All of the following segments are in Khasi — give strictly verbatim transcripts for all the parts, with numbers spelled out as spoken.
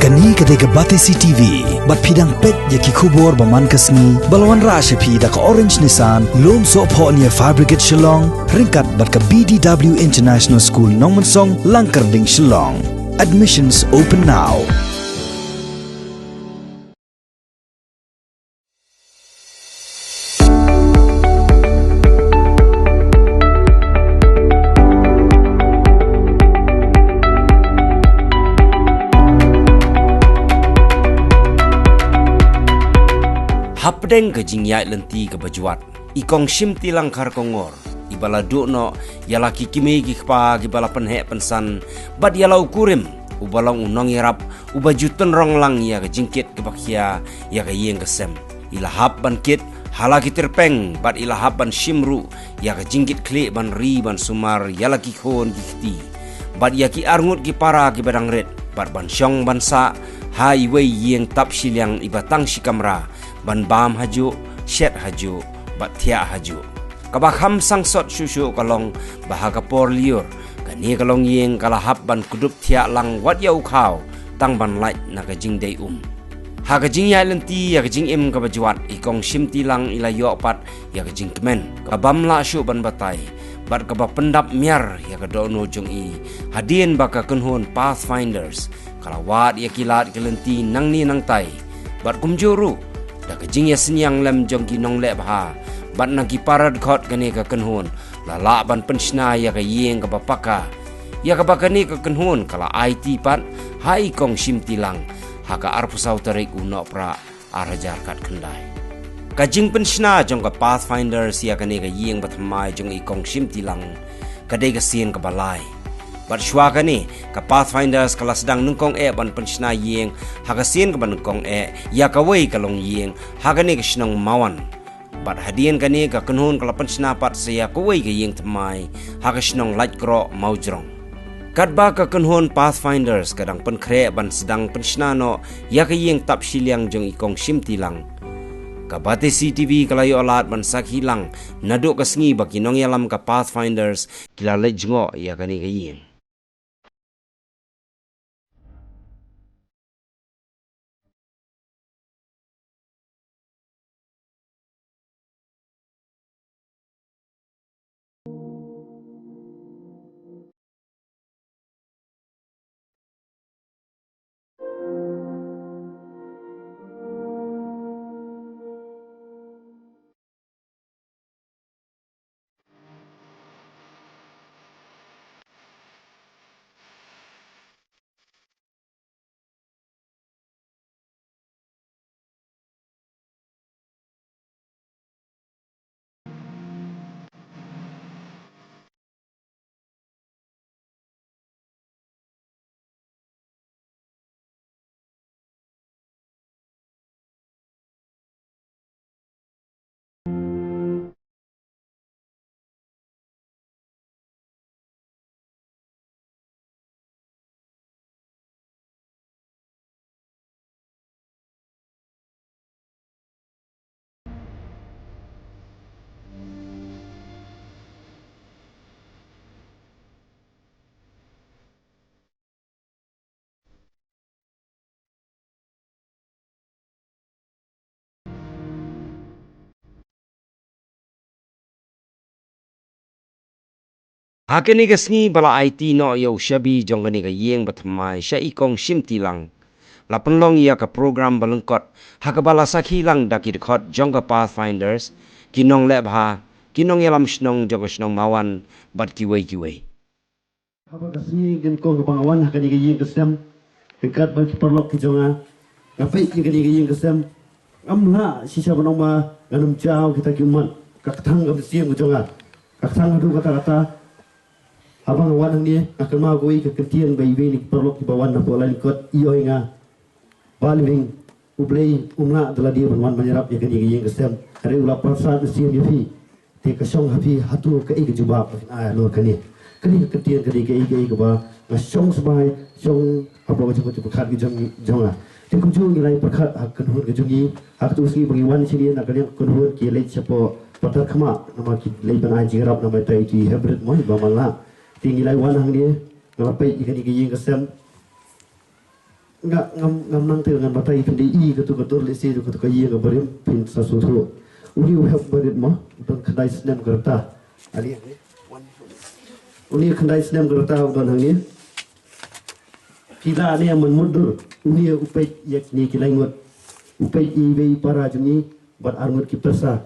Kane ka dei ka Batesi T V, bad phi dang peit ïa ki khubor ba man ka sngi, ba la wanrah sha phi da ka Orange Nissan, Lumsohphoh near Fire Brigade Shillong, ryngkat bad ka B D W International School Nongmensong, Langkyrding, Shillong. Admissions open now. Hapdeng ka jingïaid lynti kaba jwat, i Kong Shimtilang Kharkongor, iba la duh noh ïa la ki kmie ki kpa kiba la pynheh pynsan, bad ïa la u kurim uba long u nongïarap uba ju tynrong lang ïa ka jingkit kaba khia ïa ka ïing ka sem. I la hap ban kit ha la ki tyrpeng, bad i la hap ban shim ruh ïa ka jingkit khlieh ban ri ban sumar ïa la ki khun ki kti, bad ïa ki arngut ki para kiba dang rit, bad ban shong ban sah ha iwei i ïing tap shiliang iba tang shi kamra, ban bam hajuh, shet hajuh, bad thiah hajuh. Kaba kham sangsot shuh shuh ka long ba ha ka por lyiur, kane ka longïing ka la hap ban kdup thiah lang wat ïa u khaw, tang ban lait na ka jingdei um. Ha ka jingïaid lynti ïa ka jingim kaba jwat, i Kong Shimtilang i la ïoh pat ïa ka jingkmen kaba ym lah shuh ban batai, bad kaba pyndap miar ïa ka dohnud jong i, hadien ba ka kynhun Pathfinders ka la wad ïa ki lad ki lynti nangne nangtai, bad kumjuh ruh da ka jingïasynñiang lem jong ki nongleh bha bad na ki para dkhot kane ka kynhun, la lah ban pynshna ïa ka ïing kaba paka, ïa kaba kane ka kynhun ka la aiti pat ha i Kong Shimtilang ha ka arphew saw tarik u Nohprah ar hajar khatkhyndai. Ka jingpynshna jong ka Pathfinders ïa kane ka ïing bathymmai jong i Kong Shimtilang ka dei ka sien kaba lai. Bad shuwa kane, ka Pathfinders ka la sdang nyngkong eh ban pynshna ïing ha ka sien kaba nyngkong eh ïa kawei ka longïing ha kane ka shnong Mawan. Bad hadien kane ka kynhun ka la pynshna pat sa ïa kawei ka ïing thymmai ha ka shnong Laitkroh Mawjrong. Katba ka kynhun Pathfinders ka dang pynkhreh ban sdang pynshna noh ïa ka ïing tap shiliang jong i Kong Shimtilang, ka Batesi T V ka la ïoh lad ban sakhi lang naduh ka sngi ba ki nongïalam ka Pathfinders ki la leit jngoh ïa kane ka ïing. Ha kane ka sngi ba la aiti noh ïa u shabi jong kane ka ïing bathymmai sha i Kong Shimtilang, la pynlong ïa ka program ba lyngkot ha kaba la sakhi lang da ki dkhot jong ka Pathfinders, ki nongleh bha, ki nongïalam shnong jong ka shnong Mawan, bad kiwei kiwei. Haba ka sngi ngin kong kaba nga wan ha kane ka ïing ka sem, ryngkat bad ki paralok ki jong nga, nga peit ïa kane ka ïing ka sem. Ngam lah shisha ban ong ba ngan ym jaw kita ki ummat. Ka kthang ka mynsiem ka jong nga ka kthang haduh katta katta. Haba nga wan hangne, nga kynmaw kawei ka kyntien ba iwei na ki paralok kiba wan napoh Laitkroh i ong ïa nga, Bah Living, U Blei um lah da lade ban wan ban ïarap ïa kane ka ïing ka sem. Hynrei u la pyrsad mynsiem ïa phi. Te ka shong ha phi hato kaei ka jubab ba phin ai halor kane. Kane ka kyntien ka dei kaei kaei kaba nga shong sbai, shong hapoh ka jingkyrkhu jingpyrkhat ka jong, jong nga. Te kumjuh ngi la ïa pyrkhat ha ka kynhun ka jong ngi, ha kato ka sngi ba ngi wan shane na ka liang ka kynhun ki leit shapoh Patharkhmah, namar ki leit ban ai jingïarap namar ïa ita i Hybrid mo, i Bah Manlah. Te ngi la ïa wan hangne, nga la peit ïa kane ka ïing ka sem. Nga ngam ngam nang te ngan batai phin dei i katu ka dur lehse katu ka ïing ka barim phin sa sngewthuh. Uni u hep barit mo, u don khyndai snem ka rta. Ali. Uni khyndai snem ka rta u don hangne. Phi la ne man mutdur. Uni u peit ïa kine ki lai ngut. U peit iwei i para jong ngi bad ar ngut ki pyrsa.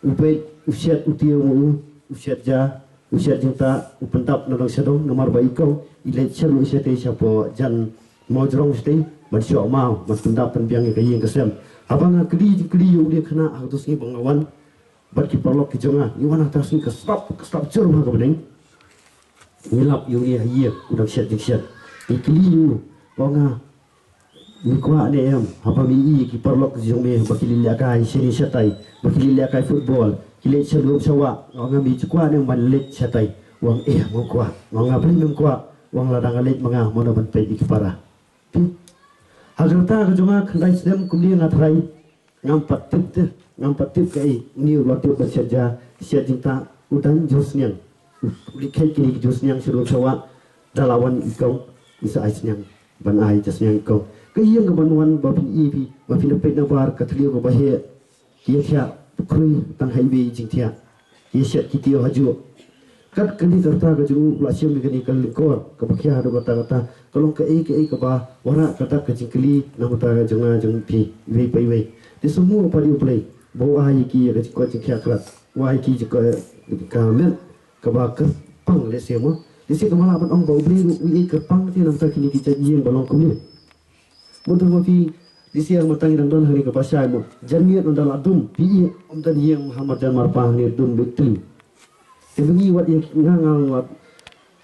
U peit u shet u tiew ma u, u shet ja, u shet jingtah, u pyndap na dong sha dong namar ba i kong i leit shet u shet te shapoh jan mawjrong shet te ban shoh maw ban pyndap pynbiang ïa ka ïing ka sem. Haba nga kylli jingkylli ïa u dei khynnah ha katu sngi ba nga wan bad ki paralok ki jong nga, ngi wan ha katu sngi ka slap ka slap jur ha ka bneng. Ngi lap ïa u ne ha ïing u dang shet jingshet. Ngi kylli ïa u, ong nga, me kwah ne em haba me i ki paralok jong me ba ki leit lehkai shane shatai, ba ki leit lehkai football, ki leit sha lum sha wah, ong nga me ju kwah ne em ban leit shatai? Ong em, ong kwah. Ong nga balei mem kwah? Ong lada nga leit ma nga mano ban peit ïa ki para. Phi, ha ka rta ka jong nga khyndai snem kumne nga tharai. Ngam pat tip te, ngam pat tip kaei, uni u la tip ban shet ja, shet jingtah, u dang jur sniang. U leit kheit kine ki jur sniang sha lum sha wah, da la wan i kong, i sa ai sniang, ban ai ja sniang i kong. Ka ïing ka ban wan ba phin i phi, ba phin da peit na bar ka thliew kaba heh, ki ïa thiah, khrui tang ha iwei i jingthiah. Ïa shet ki tiew hajuh. Kat kane ka rta ka jong u la shim ïa kane ka lyngkor kaba khia haduh katta katta. Ka long kaei kaei kaba wanrah katta ka jingkylli na ka bynta ka jong nga jong phi iwei pa iwei. Te sngewbha pat ïa U Blei ba u ai ïa ki ïa ka jingkoit jingkhiah krat. U ai ïa ki jingkoit ka met kaba kyrpang lehse mo. Lehse ka mala ban ong ba U Blei u ïeit kyrpang te na ka bynta kine ki jait ïing ba long kumne. Mynta ma phi, lehse mynta ngi dang don hangne kaba shai mo. Jan miet ynda la dum, phi ïeit, ym don ïing ha marjan marpa hangne dum beit tling. Te ba ngi wat ïa nga nga wat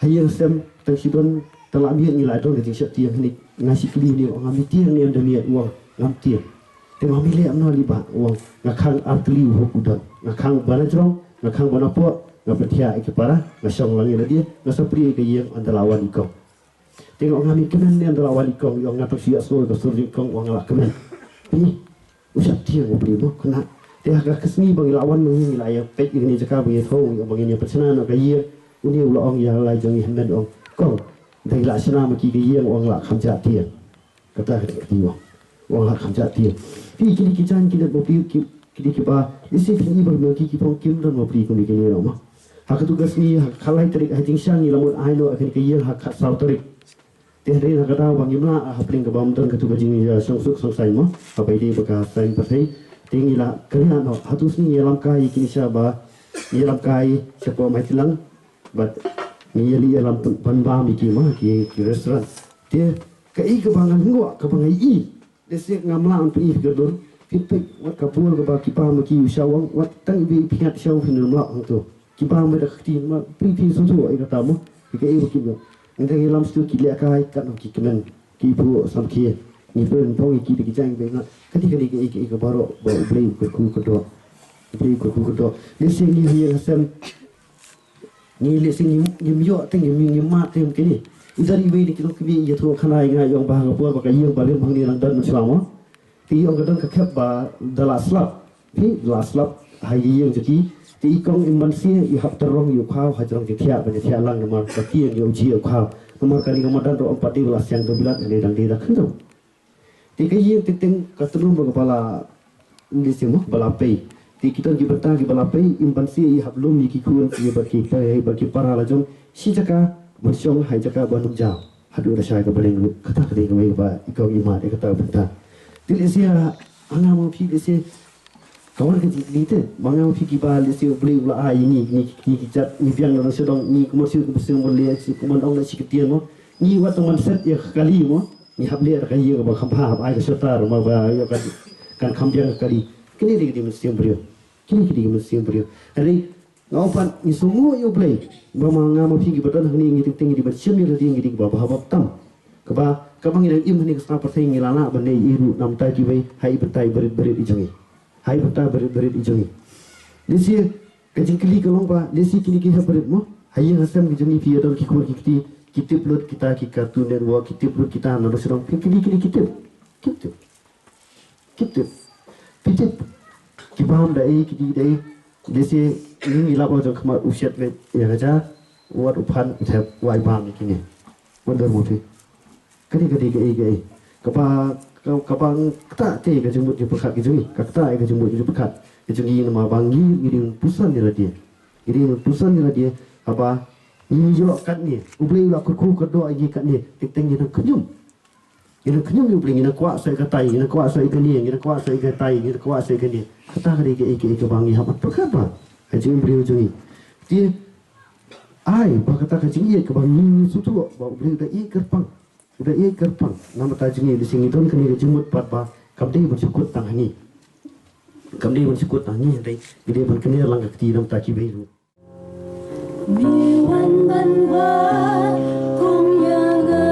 ha ïing sem tang shi don, tang la miet ngi la don ka jingsheptieng hangne, nga shi kylli ne, nga mi tieng ne ym da miet, u ong ngam tieng. Te ma mi leh kumno li bah, u ong nga khang ar tylli u hok u don. Nga khang ba na jrong, nga khang ba na poh, nga pynthiah ïa ki para, nga shong lang ïa lade, nga sa plie ïa ka ïing ynda la wan i kong. Te nga ong nga mi kmen ne ynda la wan i kong, i ong nga tang shu ïa sngew ka sur jong i kong, ong nga la kmen. Phi, u sheptieng U Blei mo khynnah. Te ha ka sngi ba ngi la wan ma ngi, ngi la ïa peit ïa kane jaka ba ngi ïa thoh, ba ngi ïa pynshna noh ka ïing. Une u la ong ïa lai jong ngi hynmen, ong kong, da ngi la shna ma ki ka ïing, ong la kham jah tieng. Kata ka dei ka ïing, ong la kham jah tieng. Phi, kine ki jaiñ kine ba phi ki, kine kiba lehse phin i ba ma ki ki phong kim don ma phi kumne kine noh ma. Ha katu ka sngi ha ka lai tarik ha jingshang ngi la mut ai noh ha kane ka ïing ha ka khatsaw tarik. Te hynrei na ka daw ba ngim lah ha pdeng kaba ym don katu ka jingïashongsuk shongsaiñ mo, kaba ïadei bad ka saiñ pyrthei, te ngi la kynriah noh. Hato sngi ngi ïalam kai ïa ki nisa ba ngi ïalam kai shapoh Maitlang bad ngi ïaleh ïalam pyn-, pynbam ïa ki mo, ki, ki restaurant. Te kaei kaba nga lyngngoh kaba nga ïohi, lehse ngam lah ban pyni phi ka dur, phin peit wat ka bor kaba ki bam ïa ki, u shawang, wat tang iwei i pynïap shaw phin ym lah hangto. Ki bam ïa da ka kti, ma phi phi sngewthuh ïa kata mo. Ïa kaei ba ki bam. Ngi dang ïalam shuh ki lehkai katno ki kmen, ki buh samrkhie. Ngi pynpong ïa ki da ki jaiñ ba ngat. Kane kane kaei kaei ka baroh ba U Blei u kyrkhu kyrdoh. U Blei u kyrkhu kyrdoh. Lehse ngi ha ïing ha sem, ngi lehse ngi, ngim ïoh te ngim, ngim mad te ngim kine. I don iwei na ki longkmie i ïathuh khana ïa nga, i ong ba ha ka por ba ka ïing barim hangne nang don mynshuwa mo. Te i ong ka don ka khep ba da la slap. Phi, la slap ha ïing jong ki. Te i kong Imbanse i hap tyrrong ïa u khaw ha jrong jingthiah ban ïathiah lang namar ka tieng ïa u jia u khaw. Namar kane ka madan ruh ym pat dei ba la siang da u bilat, kane dang dei da khyndew. Te ka ïing teng teng ka tnum ba ka ba la, ym dei shisha mo, ba la pei. Te ki don ki bynta kiba la pei, Imbanse i hap lum ïa ki khun, ïa bad ki, ïa bad ki para la jong shi jaka ban shong ha jaka ban ym jaw. Haduh da shai ka bneng ruh, kata ka dei kawei ba i kong i mad ïa kata ka bynta. Te lehse ha nga ma phi lehse ka wan ka jingkylli te, ma nga ma phi kiba lehse U Blei u la ai ïa ngi, ngi, ngi ki jait, ngi biang na dong sha dong, ngi kumno shu kumno shu ban leh, shu kumno ong leh shi kyntien mo. Ngi wat tang ban set ïa ka kali mo. Ngi hap leh da ka ïing kaba kham bha, hap ai ka shutter mo ba ïoh kan, kan kham biang ka kali. Kine dei ki dei mynsiem briew. Kine ki dei ki mynsiem briew. Hynrei nga ong pat ngi sngewnguh ïa U Blei ba ma nga ma phi kiba don hangne ngi teng teng ngi dei ban shim ïa lade, ngi dei kiba bha bha tam. Kaba, kaba ngi dang im hangne ka sla pyrthei ngi la lah ban leh ei ei ruh na bynta kiwei, ha i bynta i barit barit i jong ngi. Ha i bynta barit barit i jong ngi. Lehse ka jingkylli ka long ba lehse kine ki hep barit mo, ha ïing ha sem ki jong ngi phi ïa don ki khun ki kti, ki tip lut kita ki Cartoon Network, ki tip lut kita na dong sha dong, phi kylli kine ki tip. Kim tip. Kim tip. Phi tip. Ki bam da ei, ki dih da ei. Lehse ngi ngi lap ha jong khmat, u shet beit ïa ka ja, wat u phan u thep, wai bam ïa kine. Wat don mo phi. Kane ka dei kaei kaei. Kaba, ka- kaba ktah te ka jingmut jingpyrkhat ka jong ngi. Ka ktah ka jingmut jingpyrkhat ka jong ngi namar ba ngi, ngi dei ban puson ïa lade. Ngi dei ban puson ïa lade. Haba ngi ïoh katne, U Blei u la kyrkhu kyrdoh ïa ngi katne, teng teng ngi nang khñium. Ngi nang khñium ïa U Blei, ngi nang kwah sa ïa katai, ngi nang kwah sa ïa kane, ngi nang kwah sa ïa katai, ngi nang kwah sa ïa kane. Kata ka dei kaei kaei kaba ngi hap ban pyrkhat ba ka jingim briew jong ngi. Te ai ba kata ka jingïeit kaba ngi sngewthuh ba U Blei u da ïeit kyrpang. U da ïeit kyrpang. Namar kata jong ngi, lehse ngi don kane ka jingmut pat ba kam dei ban shu kut tang ha ngi. Kam dei ban shu kut tang ha ngi, hynrei ngi dei ban kner lang ka kti namar kata kiwei ruh. Me wan ban wad kum ïa nga.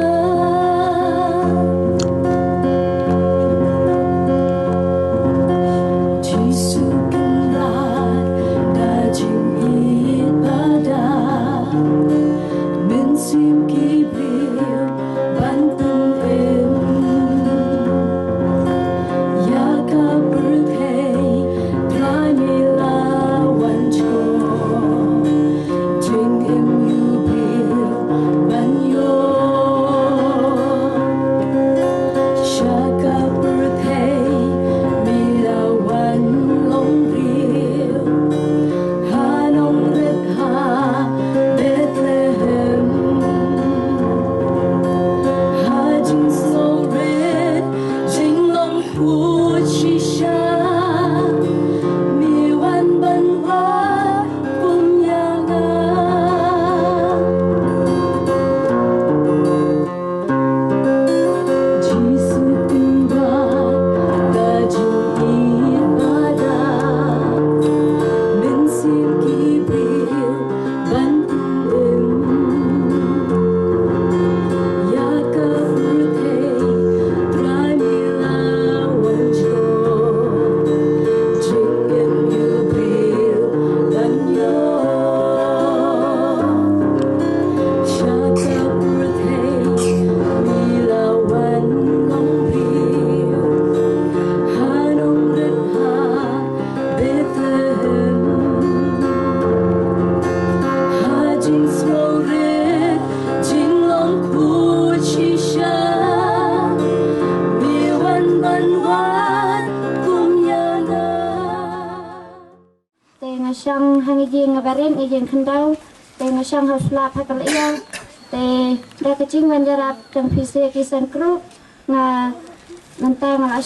Jisu Kynrad, da jingïeit ba da mynsiem ki briew ban pynim ïa ka pyrthei. Trai, me la wan jngoh jingim ïa u briew ban ïoh sha ka pyrthei. Me la wan long briew ha nongrit ha Bethlehem. Ha jingsngewrit jinglong khuid shisha, me wan ban wad kum ïa nga. Jisu Kynrad, da jingïeit ba da mynsiem ki briew ban pynim ïa ka pyrthei. Trai, me la wan jngoh jingim ïa u briew ban ïoh sha ka pyrthei. Me la wan long briew ha nongrit ha Bethlehem. Ha jingsngewrit jinglong khuid shisha, me wan ban wad kum ïa nga. Te nga shong ha ngi ïing nga barit, ngi ïing khyndew. Te nga shong ha u slap ha ka lyiar. Te da ka jingwan ïarap jong phi sa ki seng group, nga mynta nga la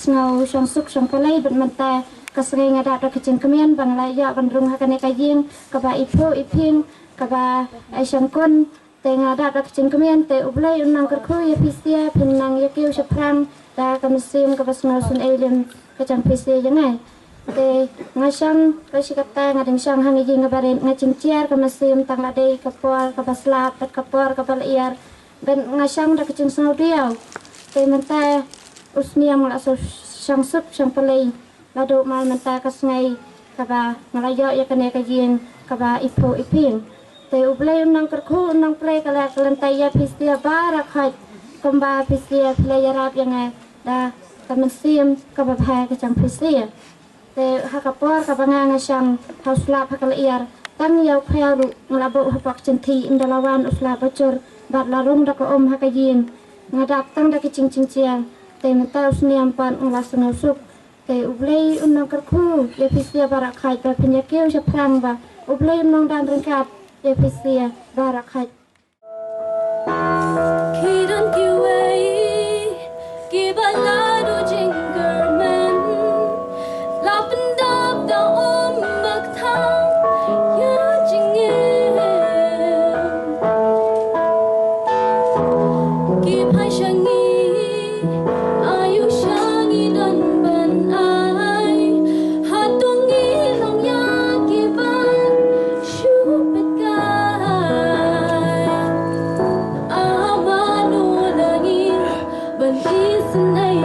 sngew shong suk shong pyrlei, bad mynta ka sngi nga dap da ka jingkmen ba nga la ïoh ban rung ha kane ka ïing kaba iphuh iphieng, kaba ai shongkun. Te nga dap da ka jingkmen, te U Blei un nang kyrkhu ïa phi sa, phin nang ïa kiew shaphrang da ka mynsiem kaba sngewsynei lem ka jong phi sa ïa nga. Te nga shong, ka shi katta nga dang shong ha ngi ïing nga barit, nga jynjar ka mynsiem tang la dei ka por kaba slap bad ka por kaba lyiar. Bad nga shong da ka jingsngewdiaw. Te mynta u snem nga la sngew shong suk shong pyrlei. Naduh mar mynta ka sngi kaba nga la ïoh ïa kane ka ïing kaba iphuh iphieng. Te U Blei un nang kyrkhu, un nang plie ka lad ka lynti ïa phi sa baroh khoit, kumba phi sa phi la ïarap ïa nga da ka mynsiem kaba bha ka jong phi sa. Te ha ka por kaba nga nga shong ha u slap ha ka lyiar, tang ïa u khraw ruh nga la buh hapoh ka jynthih, ynda la wan u slap ba jur bad la rung da ka um ha ka ïing. Nga dap tang da ka jingjynjar, te mynta u snem pat nga la sngew suk. Te U Blei un nang kyrkhu ïa phi sa baroh khoit, ba phin ïa kiew shaphrang, ba U Blei un nang don ryngkat ïa phi sa baroh khoit. Ki don kiwei kiba la duh jingkyrmen, la pyndap da um ba kthang ïa jingim. Ki phai sha ngi, aïu sha ngi don ban ai, hato ngi long ïa ki ban shu peit kai? Amano la ngi ban isynei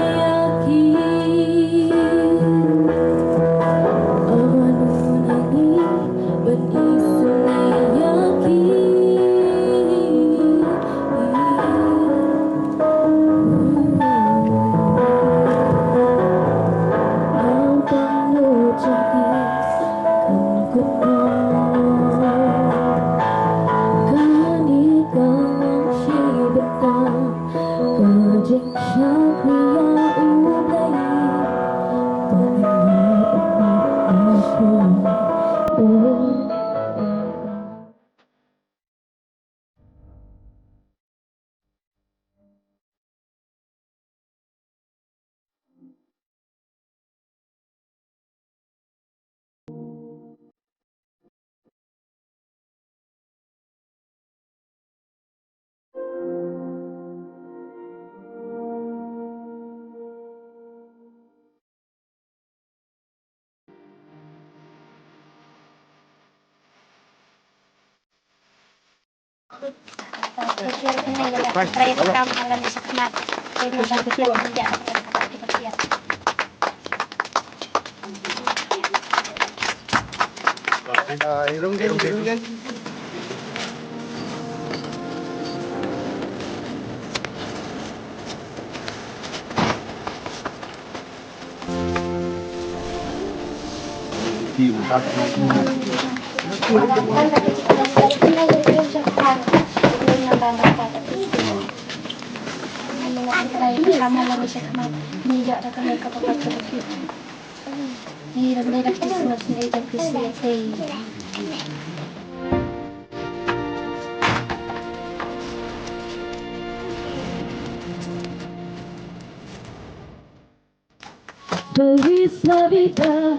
Feliz Navidad.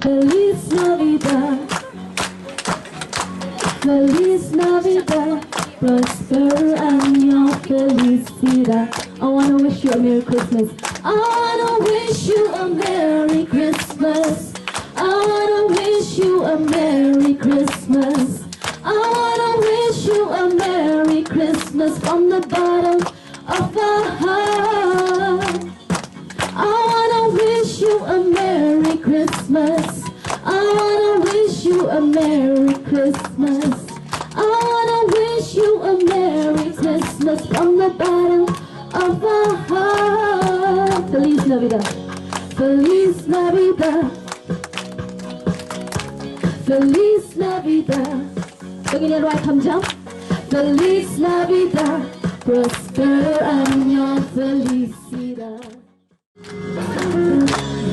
Feliz Navidad. Feliz Navidad. Prospero año felicidad. I wanna wish you a Merry Christmas. I wanna wish you a Merry Christmas. I wanna wish you a Merry Christmas. I wanna wish you a Merry Christmas from the bottom of our heart. I wanna wish you a Merry Christmas. I wanna wish you a Merry Christmas. I wanna wish you a Merry Christmas from the bottom of our heart. Feliz Navidad. Feliz Navidad. Feliz Navidad. Bagi ni ruat tham jam. Feliz Navidad. Prospero año felicidad.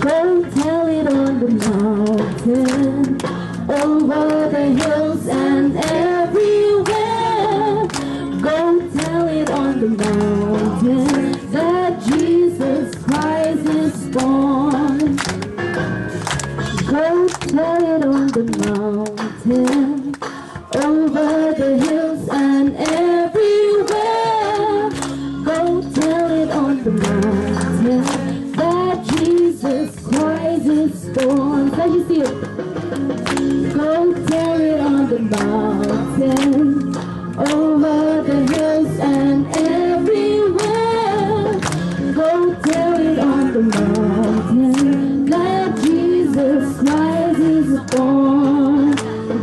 Go tell it on the mountain, over the hills and everywhere. Go tell it on the mountain that Jesus Christ is born. Go tell it on the mountain, over the hills and everywhere. Go tell it on the mountain that Jesus Christ is born. Can you see it? Go tell it on the mountain, over the hills and everywhere. Go tell it on the mountain that Jesus Christ is born.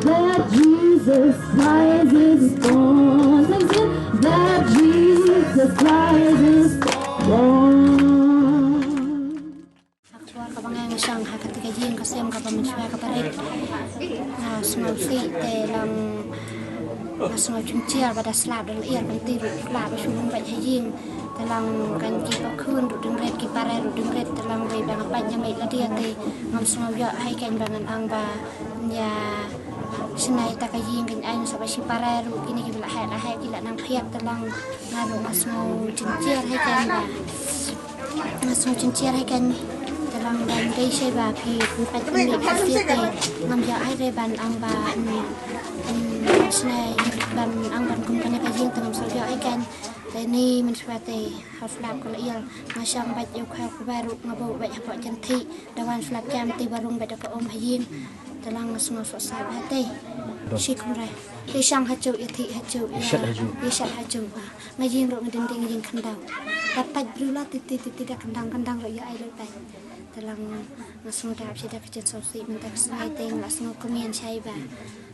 That Jesus Christ is born. Sing it. That Jesus Christ is born. Ha ka por kaba nga ïeng shong ha kata ka ïing ka sem kaba mynshuwa kaba rit, nga sngew sih te long, nga sngew jynjar ba da slap da lyer, kan ti ruh slap ba shu beit ha ïing. Te long kan ki ba khun ruh dang rit, ki para ruh dang rit, te long wei ba nga peit nga mih lade te ngam sngew ïoh hi, kan ba ngan ong ba ïa shna ïa ta ka ïing, kan ai sa ba shi para ruh, kine ki ba la heh la heh ki la nang phiat, te long nga ruh nga sngew jynjar hi, kan ba nga sngew jynjar hi, kan. Te long ban dei shai ba phi pynpait pynmih phi te ngam ïoh hi re ban ong ba, mm, mm, shna ban ong ban kum kane ka ïing te ngam sngew ïoh hi, kan. Te ni mynshuwa te ha slap ka la ïal, nga shong beit ïa u khaw kaba ruh nga buh beit hapoh jynthih, da wan slap jam te ba rung beit da ka um ha ïing. Te long nga sngew soh sap ha te. Shi kumra. Te shong ha juh ïa thih ha juh ïa shat ha juh. Ïa shat ha juh. Nga ïing ruh nga dinding ïing khyndaw. Da pait briew la ti ti ti ti da kyndang kyndang ruh ïa ai lut pait. Te long nga sngew dap shi da ka jingsohsih mynta ka sngi te nga la sngew kumne shai ba.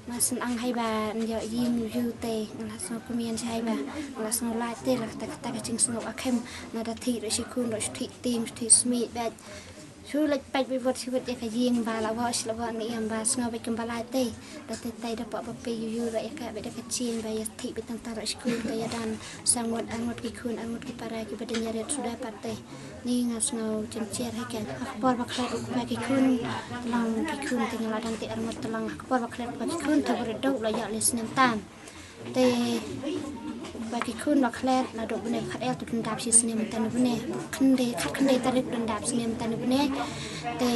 Nga sngew ong hi ba ïa ïing ïu te nga la sngew kumne shai ba. Nga la sngew lait te la kata kata ka jingsngew akhim. Nga da thih ruh shi khun ruh shi thih tieng shi thih smit bad. Shu leit peit beit beit shu beit ïa ka ïing ba la wah shu la wah ni ïam ba sngew beit kumba lai te. Da te tai da pok ba pe yu yu la ïa ka beit da ka jing ba ïa thik beit tang tar skul ka ïa dan sa ngut ar ngut ki khun ar ngut ki para ki ba dang ïa ret suda pat te. Ni nga sngew jynjar hi ka ha ka por ba khlad u kpa ki khun. Tlang ki khun te nga la dang te ar ngut tlang ha ka por ba khlad kpa ki khun te ba ret dok la ïa le snem tam. Te ba ki khun ba khlad la dok bne khat el tu dun dap shi snem tan bne. Khynde khat khynde tarik dun dap snem tan bne. Te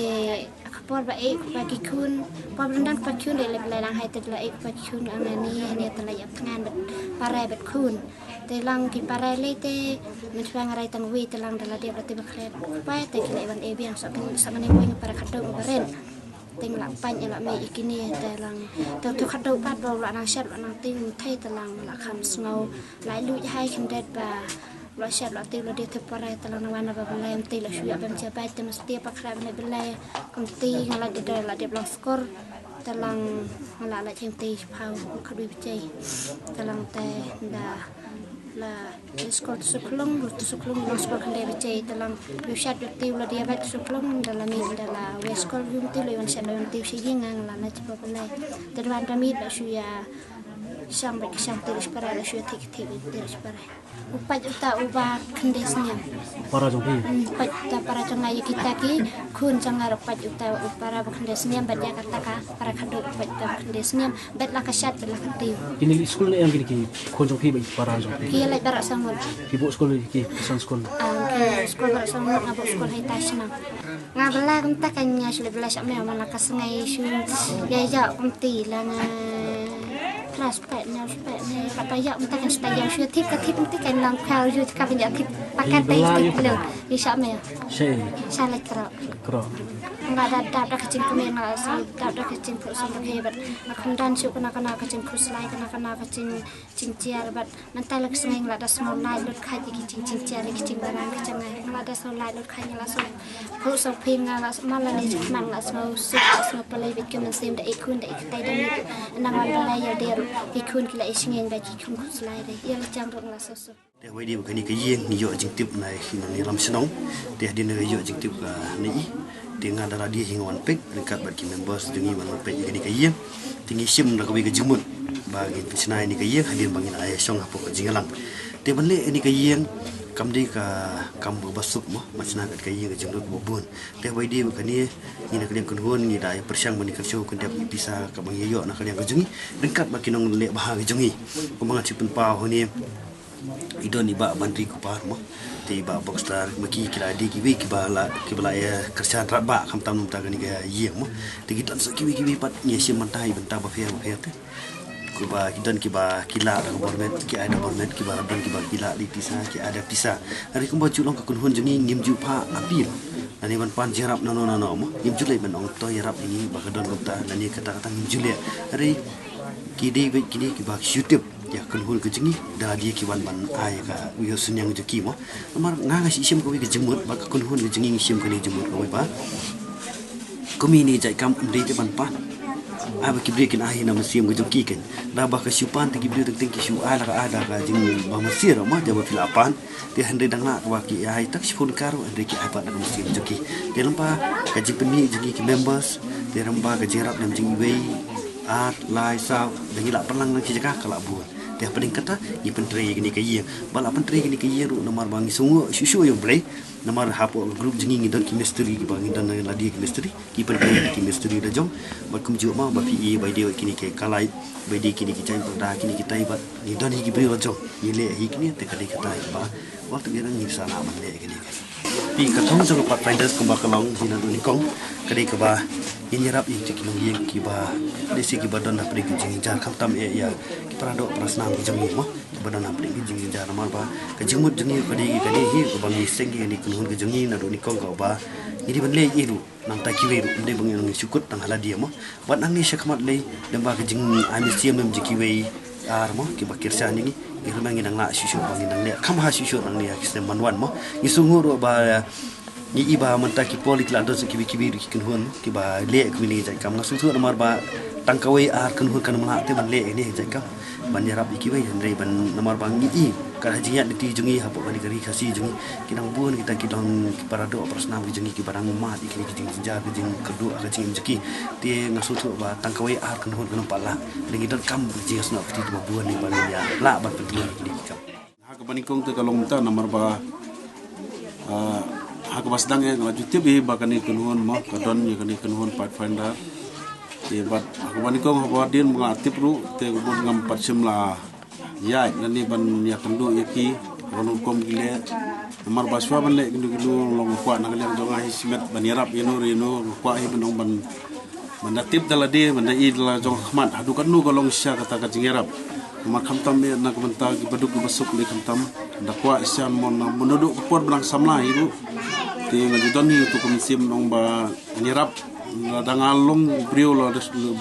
ha ka por ba e ba ki khun por ba dun dap ba ki khun de le le lang hai te la e ba ki khun ang ni ni te la ïa tngan bet pare bet khun. Te lang ki pare le te men chwa ngarai tang wi te lang da la dep la te ba khlad. Ba te ki le ban e biang sa sa mane wi para khadong ba ren. Te nga la pait nga la mei ïa kine te lang te tu khadong pat ba la nang shat la nang ting thei te lang la kham sngew la luj hai khyndet ba la shat la te la dep te pare te lang na wan ba ba lem te la shu ïa bem jabai te mesti pa khra ne belai. Kum te nga la dep la dep lang skor. Te lang nga la la jeng te pau khadui bejai. Te lang te da la skor tu suklong tu suklong lang skor khande bejai. Te lang yu shat yu tiu la dia bat suklong da la ni da la we skor yu tiu la wan shat la yu tiu shi yin nga la na chipa pelai. Te wan da mi la shu ya shang bat shang tiu shi para la shu ya thik thik tiu shi para. U pait uta u ba khynde snem. Para jong phi? Hmm, pait uta para jong nga ïa kita ki khun jong nga ruh pait uta u para ba khynde snem bad ïa kata ka para khadduh u pait uta ba khynde snem bad la ka shat bad la ka tiu. Kine leit skul ne em kine ki khun jong phi bad para jong phi? Ki leit baroh saw ngut. Ki buh skul ki ki san skul? Ah, ki skul baroh saw ngut, nga buh skul hai tai shnong. Nga bela kumta ka nya shu le bela sha me man la ka sngai shu ya ya kumti la nga klas pet nya shu pet ne ka ta ya kumta kan sta ya shu thip ka thip kumti kan lang ka yu ka bin ya thip pakat tai thip lo ni sha me. Sha sha le kro. Kro. Nga da da da ka jing kumne nga sa da da ka jing pro sa ka he bat nga khum dan shu kana kana ka jing khuslai kana kana ka jing jing chiar bat. Mynta la ka sngi nga la da sngew lai lut kha ki jing jing chiar ki jing barang ki jing ngai nga la da sngew lai lut kha nga la sngew. Phu so phi nga la ma la ne jik man la sngew suk la sngew palai bit ki mynsiem da i khun da i ktai da ni. Na wan da lai ya der ki khun ki la i sngi ba ki khun khun slai da ya la jang rong la so so. Te wai di ba kani ka ïing ngi ïoh jingtip na i khina ni ram shnong. Te hadien ka ïoh jingtip ka ni i. Te nga da la die hi nga wan peit ryngkat bad ki members jong ngi ban wan peit ïa kane ka ïing. Te ngi shim da kawei ka jingmut ba ngin pynshna ïa kane ka ïing hadien ba ngin ai shong hapoh ka jingïalang. Te ban leh ïa kane ka ïing kam dei ka kam ba suk mo, ma shna kat ka ïing ka jinglut ba bun. Te haba ïadei bad kane ngi na ka liang kynhun ngi da ïa pyrshang ban ïa kyrsiew kyndep ïa pisa kaba ngi ïoh na ka liang ka jong ngi ryngkat bad ki nongleh bha ka jong ngi. Kumba ngan shu pynpaw hangne. I don i Bah Bandri Kupar mo. Te i Bah Boxstar ma ki ki la dei kiwei kiba la kiba la ïa kyrshan radbah khamtam na bynta kane ka ïing mo. Te ki don sa kiwei kiwei pat ngi ïa shim bynta i bynta bapher bapher te. Kiba ki don kiba ki la da ka bor met ki ai da bor met kiba don kiba ki la da pisa ki ai da pisa. Hynrei kumba ju long ka kynhun jong ngi ngim ju phah appeal. Lane ban pan jingïarap nano nano mo. Ngim ju leh ban ong to ïarap ïa ngi ba ka don kumta lane kata kata ngim ju leh. Hynrei ki dei beit kine kiba ki shu tip ïa ka kynhun ka jong ngi da la dei ki wan ban ai ka u ïohsneng jong ki mo. Namar nga nga shu shim kawei ka jingmut bad ka kynhun ka jong ngi ngi shim kane ka jingmut kawei ba kum ine i jait kam ym dei te ban pan. Ai ba ki briew kin ai na mynsiem ka jong ki ken da ba ka shu pan te ki briew teng teng ki shu ai la ka ai da ka jing ba mynsiem mo da ba phi la pan. Te hynrei dang lah kaba ki ai tak shiphew tyngka ruh hynrei ki ai pat na ka mynsiem jong ki. Te lympa ka jingpynmih jong ki ki members te lympa ka jingïarap lem jong iwei ar lai saw da ngi lah pynlang na ki jaka ka lah bun. Te hapdeng kata ngi pyntrei ïa kane ka ïing ba lah pyntrei ïa kane ka ïing ruh namar ba ngi sngewnguh shuh shuh ïa U Blei. Namar hapoh ka group jong ngi ngi don ki mistri kiba ngi don na la dei ki mistri ki pyntrei ïa ki mistri la jong. Bad kumjuh ma ba phi i ba ïadei bad kine ki kalai ba ïadei kine ki jaiñ pyrda kine ki tai bad ngi don hi ki briew la jong ngi leh hi kine te ka dei kata hi ba. Wat ngi nang ngi sa lah ban leh kine ki. Phi ka thong jong ka Pathfinders kumba ka long hi na duni kong ka dei kaba ngin ïarap ïa ki longïing kiba lehse kiba don hapdeng ki jingjynjar khamtam eh ïa ki para doh para snam ki jong ngi mo kiba don hapdeng ki jingjynjar namar ba ka jingmut jong ngi ka dei ka dei hi kaba ngi seng ki kane kynhun ka jong ngi na duni kong kaba ngi dei ban leh ïa ruh. Nangta kiwei ruh ym dei ba ngi nang shu kut tang ha lade mo. Bad nangne sha khmat lei lem ba ka jingai mynsiem lem jong kiwei ar mo kiba kyrshan ïa ngi. Ngi ruh ma ngi nang lah shuh shuh ba ngi nang leh kham ha shuh shuh nangne ha ki snem ban wan mo. Ngi sngewnguh ruh ba ngi i ba mynta ki por ki la don sa kiwei kiwei ruh ki kynhun kiba leh kiwei ki jait kam nga sngewnguh namar ba tang kawei ar kynhun kan ym lah te ban leh ïa kine ki jait kam ban ïarap ïa kiwei hynrei ban namar ba ngi i Ka jingïaid lynti jong ngi hapoh kane ka ri Khasi jong ngi, ki dang bun kita ki long ki para doh para snam ki jong ngi kiba dang mad ïa kine ki jingjynjar ki jingkyrduh ha ka jingim jong ki. Te nga sngewthuh ba tang kawei ar kynhun kan ym pat lah. Te ngi donkam ka jingïasnoh kti kiba bun ïa ba ngin ïa lah ban pyntlun ïa kine ki kam. Ha kaba nyngkong te ka long mynta namar ba, ah, ha kaba sdang eh nga la ju tip hi ba kane ka kynhun mo ka don ïa kane ka kynhun Pathfinder. Te bad ha kaba nyngkong haba dien ba nga la tip ruh te ka bun ngam pat shym la ïaid lane ban ïakynduh ïa ki, ban ong kum ki leh. Namar ba shuwa ban leh kino kino long nga kwah na ka liang jong nga hi shimet ban ïarap ïano re ïano, nga kwah hi ban ong ban, ban da tip da lade, ban da i da la jong ka khmat haduh katno ka long shisha kata ka jingïarap. Namar khamtam eh na ka bynta kiba duk kiba suk lei khamtam, da kwah shisha mo na mo naduh ka por ba dang samla hi ruh. Te nga ju don hi utu ka mynsiem ban ong ba ngan ïarap. Lada nga long briew la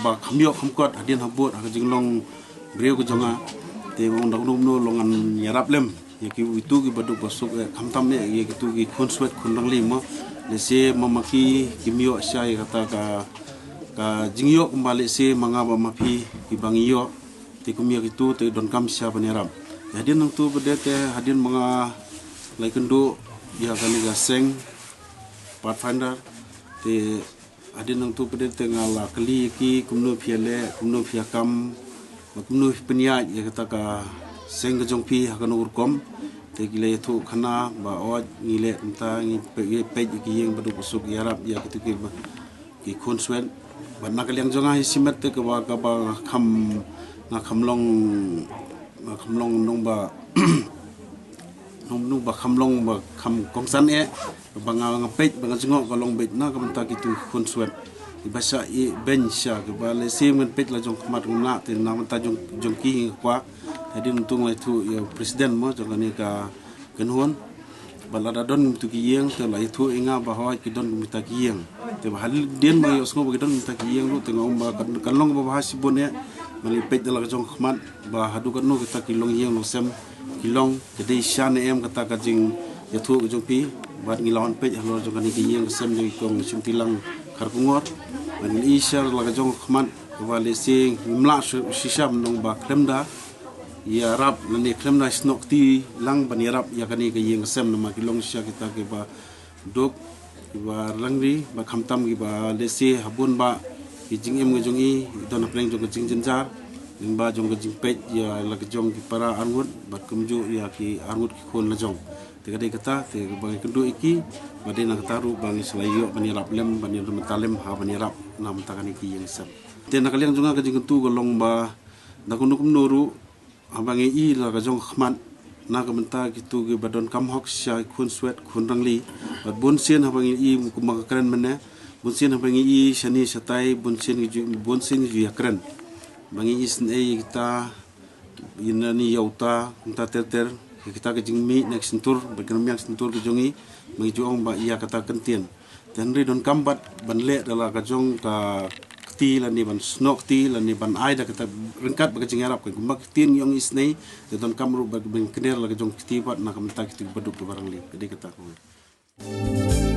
ba kham ïoh kham kot hadien habud ha ka jinglong briew ka jong nga. Te nga ong da kumno kumno long ngan ïarap lem ïa kitu kiba duk ba suk eh, khamtam eh ïa kitu ki khun swet khun rangli mo. Lehse ma ma ki kim ïoh shisha ïa kata ka, ka jingïoh kumba lehse ma nga bad ma phi kiba ngi ïoh. Te kum ïa kitu te donkam shisha ban ïarap. Te hadien nangtu pat de te hadien ba nga la ïakynduh ïa kane ka seng Pathfinder, te hadien nangtu pat de te nga la kylli ïa ki kumno phi ïaleh, kumno phi ïakam, bad kumno phi pynïaid ïa kata ka seng ka jong phi ha kano ka rukom. Te ki la ïathuh khana ba oi ngi leh kumta, ngi peit, ngi peit ïa ki ïing ba duk ba suk, ïarap ïa kitu kiba, ki khun swet. Bad na ka liang jong nga hi shimet te kaba, kaba kham, nga kham long, nga kham long nong ba nong nong ba kham long ba kham kongsan eh, ba nga, nga peit ba nga jngoh ka long beit na ka bynta kitu ki khun swet. Kiba shah ïehbeiñ shisha kiba lehse ngan peit la jong khmat ngam lah te na ka bynta jong, jong ki nga kwah. Hadien nangtu nga la ïathuh ïa u president mo jong kane ka kynhun. Ba lada don kumtu ki ïing te la ïathuh ïa nga ba hooid ki don kumta ki ïing. Te ba hadien ba nga ïohsngew ba ki don kumta ki ïing ruh te nga ong ba kan, kan long kaba bha shibun eh. Ngan leit peit da la ka jong ka khmat ba haduh katno kita ki long ïing long sem ki long. Ka dei shisha ne em kata ka jingïathuh ka jong phi. Bad ngi la wan peit halor jong kane ka ïing ka sem jong i kong Shymtilang Kharkongor. Bad ngi la i shisha da la ka jong ka khmat kaba lehse ngim lah shu, shisha ban ong ba khlem da ïarap lane khlem da snoh kti lang ban ïarap ïa kane ka ïing ka sem namar ki long shisha kita kiba duk, kiba rangri, ba khamtam kiba lehse ha bun ba ki jingim ka jong i, i don hapdeng jong ka jingjynjar, lyngba jong ka jingpeit ïa la ka jong ki para arngut bad kumjuh ïa ki arngut ki khun la jong. Te ka dei kata te ba ngi kynduh ïa ki, ba dei na kata ruh ba ngi sa la ïoh ban ïarap lem, ban ïarap mynta lem ha ban ïarap na mynta kane ki ïing sem. Te na ka liang jong nga ka jingkyntu ka long ba da kumno kumno ruh haba ngi i la ka jong ka khmat na ka bynta kitu kiba donkam hok sha khun swet khun rangli. Bad bun sien haba ngi i kumba nga kren mynne, bun sien haba ngi i shane shatai, bun sien ngi ju, bun sien ngi ju ïakren. Ba ngi isynei ïa kita, ïa nani ïa uta, kumta ter ter, ïa kita ka jingmih ne ka shyntur, bad ka rmiang shyntur ka jong ngi, ba ngi ju ong ba ïa kata ka ktien. Te hynrei donkam pat ban leh da la ka jong ka kti lane ban snoh kti lane ban ai da kata ryngkat bad ka jingïarap ka, kumba ka ktien ngi ong isynei, te donkam ruh ban kyner la ka jong ka kti pat na ka bynta kitu kiba duk kiba rangli. Ka dei kata kawei.